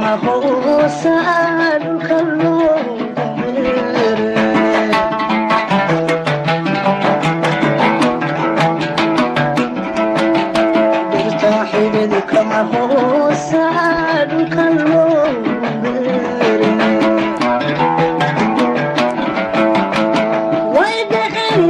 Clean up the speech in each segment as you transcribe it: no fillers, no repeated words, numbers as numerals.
Xididka hoosa dhulka loogu beere. Dhirta xididka hoosa dhulka loogu beere. Way dhicin.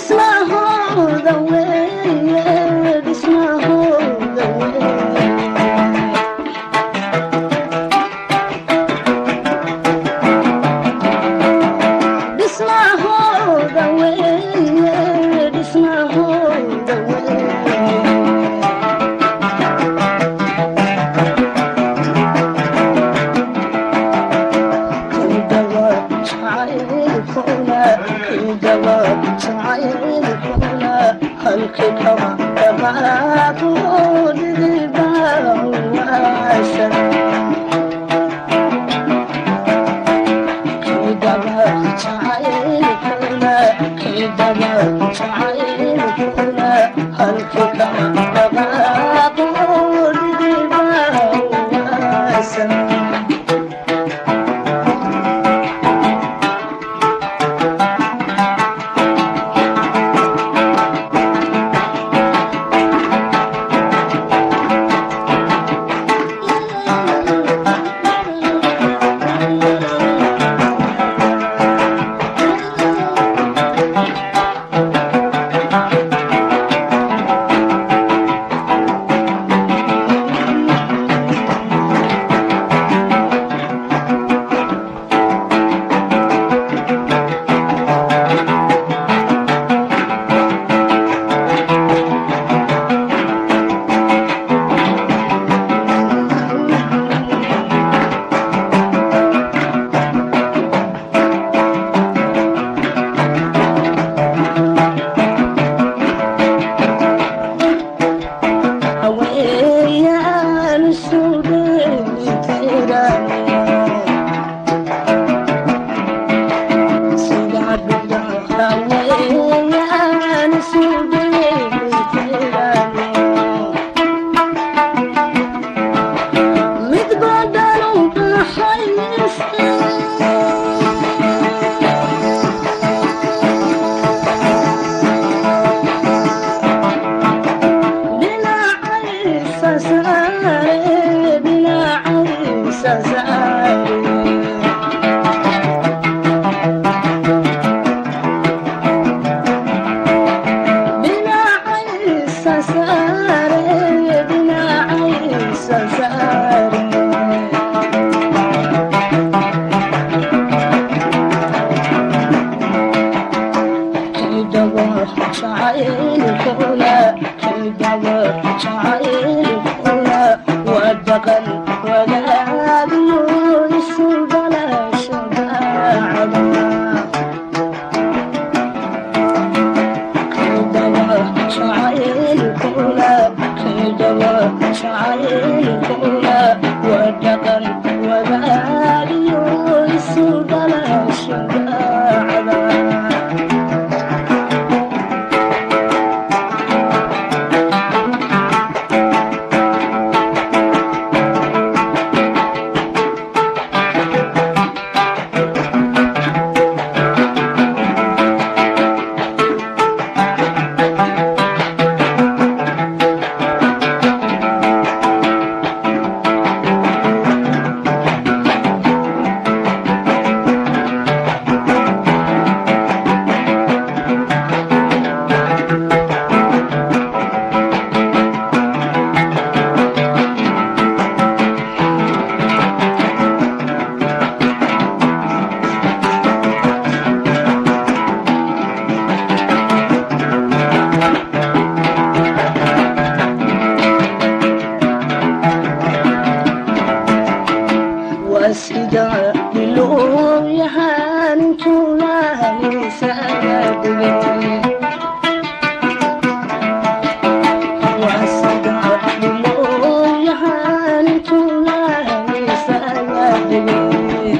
Dhismahooda weeye, dhismahooda weeye. Dhismahooda weeye, dhismahooda weeye. Kidaba jacaylkuna, kidaba jacaylkuna, halkii kama dhaqaaqo dhidibaawaashan. Kidaba jacaylkuna, kidaba jacaylkuna, halkii kama dhaqaaqo dhidibaawaashan. Haweenyaan isu dheelitiran sida dhulka, haweenyaan isu dheelitiran, mid badanu baxaysa. Dhinacaysa saare, dhinacaysa saare. Dhinacaysa saare, dhinacaysa saare. Kidaba jacaylkuna, kidaba jacaylkuna, waa dhaqan wadaagyo isu dhalasho daacada. Kidaba jacaylkuna, kidaba jacaylkuna, waa dhaqan wadaagyo isu dhalasho daacada. Waa sida bilowyahan intuu lahaysana dhigay. Waa sida bilowyahan intuu lahaysana dhigay.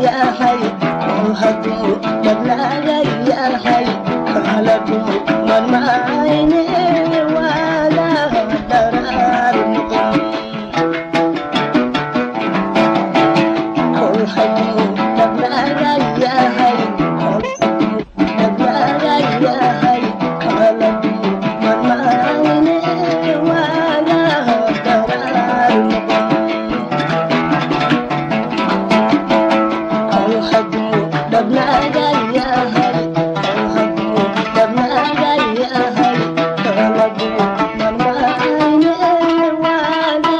Yahay kol hadduu dhablaga yahay, kala dhuuman mayne, wala dharaar noqon. Kol hadduu dhablaga yahay, kol hadduu dhablaga yahay, kala dhuuman mayne, wala dharaar noqon. Kol hadduu dhablaga yahay, kol hadduu dhablaga yahay, kala dhuuman mayne, wala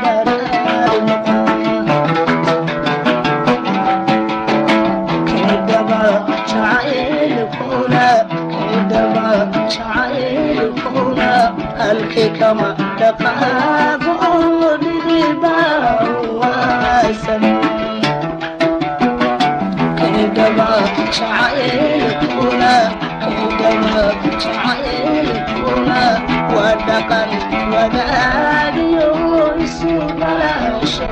dharaar noqon. Kaydhaba jacaylkuna, kaydhaba jacaylkuna, halkii kama dhaqaaqo, dhidiba waasan. Kaydhaba jacaylkuna, kaydhaba jacaylkuna, waa dhaqan wadaagyo isu dhalasha.